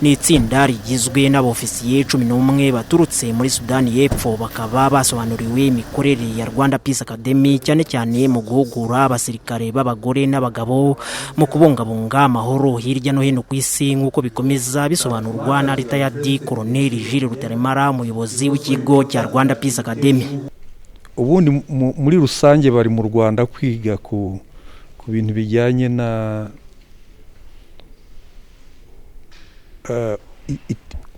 Ni itsinda rigizwe n'abofisiye 11 baturutse muri Sudani y'Epfo, bakaba basobanuriwe imikorere ya Rwanda Peace Academy, cyane cyane mu guhugura abasirikare b'abagore n'abagabo mu kubungabunga amahoro hirya no hino ku isi, nk'uko bikomeza bisobanurwa na Retired Colonel Jules Rutaremara, umuyobozi w'ikigo cya Rwanda Peace Academy. Ubundi muri rusange bari mu Rwanda kwiga ku bintu bijyanye na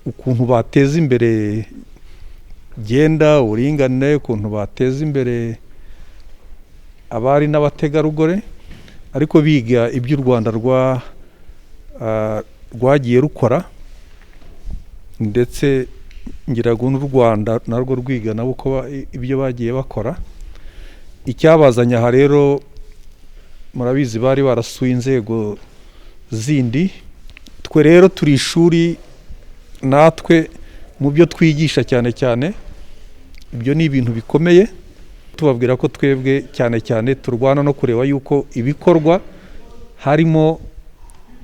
ukuntu bateza imbere genda uburinganire, ukuntu bateza imbere abari n'abategarugori, ariko biga ibyo u Rwanda rwagiye rukora, ndetse ngira ngo n'u Rwanda narwo rwiga nabo uko ibyo bagiye bakora. Icyabazanye aha rero, murabizi, bari barasuye inzego zindi. Twe rero turi ishuri, natwe mu byo twigisha cyane cyane ibyo ni ibintu bikomeye. Tubabwira ko twebwe cyane cyane turwana no kureba yuko ibikorwa harimo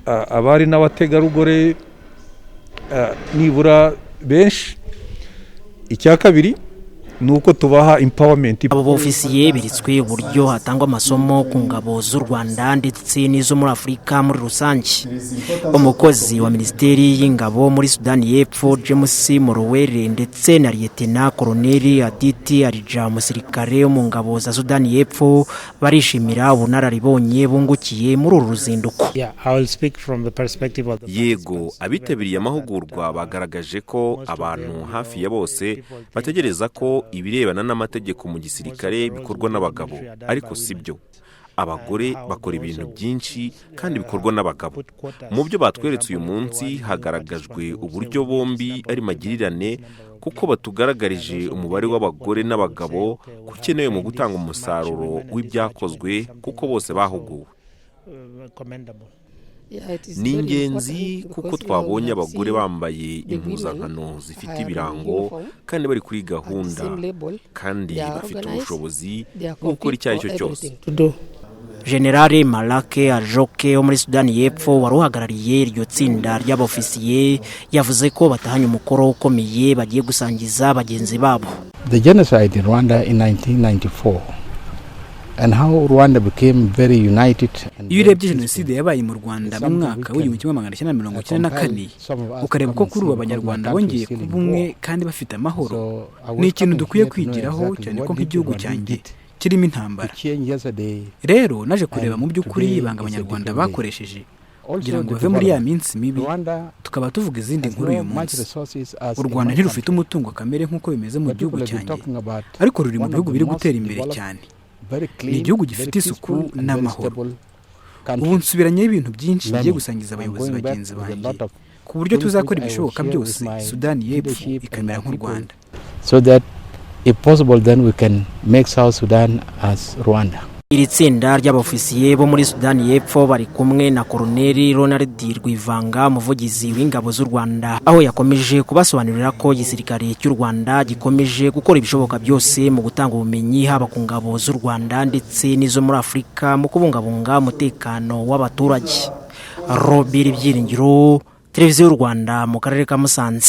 abari n'abategarugori nibura benshi. Icya kabiri ni uko tubaha empowerment. Abo bofisiye beretswe uburyo hatangwa amasomo ku ngabo z'u Rwanda ndetse n'izo muri Afurika muri rusange. Umukozi wa Minisiteri y'Ingabo muri Sudani y'Epfo, James Morowere, ndetse na Liyetena Koloneli Aditi Arija, umusirikare wo mu ngabo za Sudani y'Epfo, barishimira ubunararibonye bungukiye muri uru ruzinduko. Yego, abitabiriye amahugurwa bagaragaje ko abantu hafi ya bose bategereza ko ibirebana n'amategeko mu gisirikare bikorwa n'abagabo, ariko si byo. Abagore bakora ibintu byinshi kandi bikorwa n'abagabo. Mu byo batweretse uyu munsi hagaragajwe uburyo bombi ari magirirane, kuko batugaragarije umubare w'abagore n'abagabo ko ukenewe mu gutanga umusaruro w'ibyakozwe, kuko bose bahuguwe. Ni ingenzi kuko twabonye abagore bambaye impuzankano zifite ibirango kandi bari kuri gahunda, kandi bafite ubushobozi bwo gukora icyo ari cyo cyose. Generale Marake Ajoke wo muri Sudani y'Epfo, wari uhagarariye iryo tsinda ry'abofisiye, yavuze ko batahanye umukoro ukomeye bagiye gusangiza bagenzi babo. The genocide in Rwanda in 1994 and how Rwanda became very united. Iyo urebye jenoside yabaye mu Rwanda mu mwaka w'1994, ukareba uko kuri ubu Abanyarwanda bongeye kuba umwe kandi bafite amahoro, ni ikintu dukwiye kwigiraho, cyane ko nk'igihugu cyanjye kirimo intambara. Rero naje kureba mu by'ukuri ibanga Abanyarwanda bakoresheje kugira ngo bave muri ya minsi mibi, tukaba tuvuga izindi nkuru uyu munsi. U Rwanda ntirufite umutungo kamere nk'uko bimeze mu gihugu cyanjye, ariko ruri mu bihugu biri gutera imbere cyane. Ni igihugu gifite isuku n'amahoro. Ubu nsubiranyeho ibintu byinshi ngiye gusangiza abayobozi bagenzi banjye, ku buryo tuzakora ibishoboka byose Sudani y'Epfo ikamera nk'u Rwanda. So that if possible, then we can make South Sudan as Rwanda. Iri tsinda ry'abofisiye bo muri Sudani y'Epfo bari kumwe na Koloneli Ronald Rwivanga, umuvugizi w'ingabo z'u Rwanda, aho yakomeje kubasobanurira ko igisirikare cy'u Rwanda gikomeje gukora ibishoboka byose mu gutanga ubumenyi, haba ku ngabo z'u Rwanda ndetse n'izo muri Afurika, mu kubungabunga umutekano w'abaturage. Robert Byiringiro, Televiziyo y'u Rwanda, mu karere ka Musanze.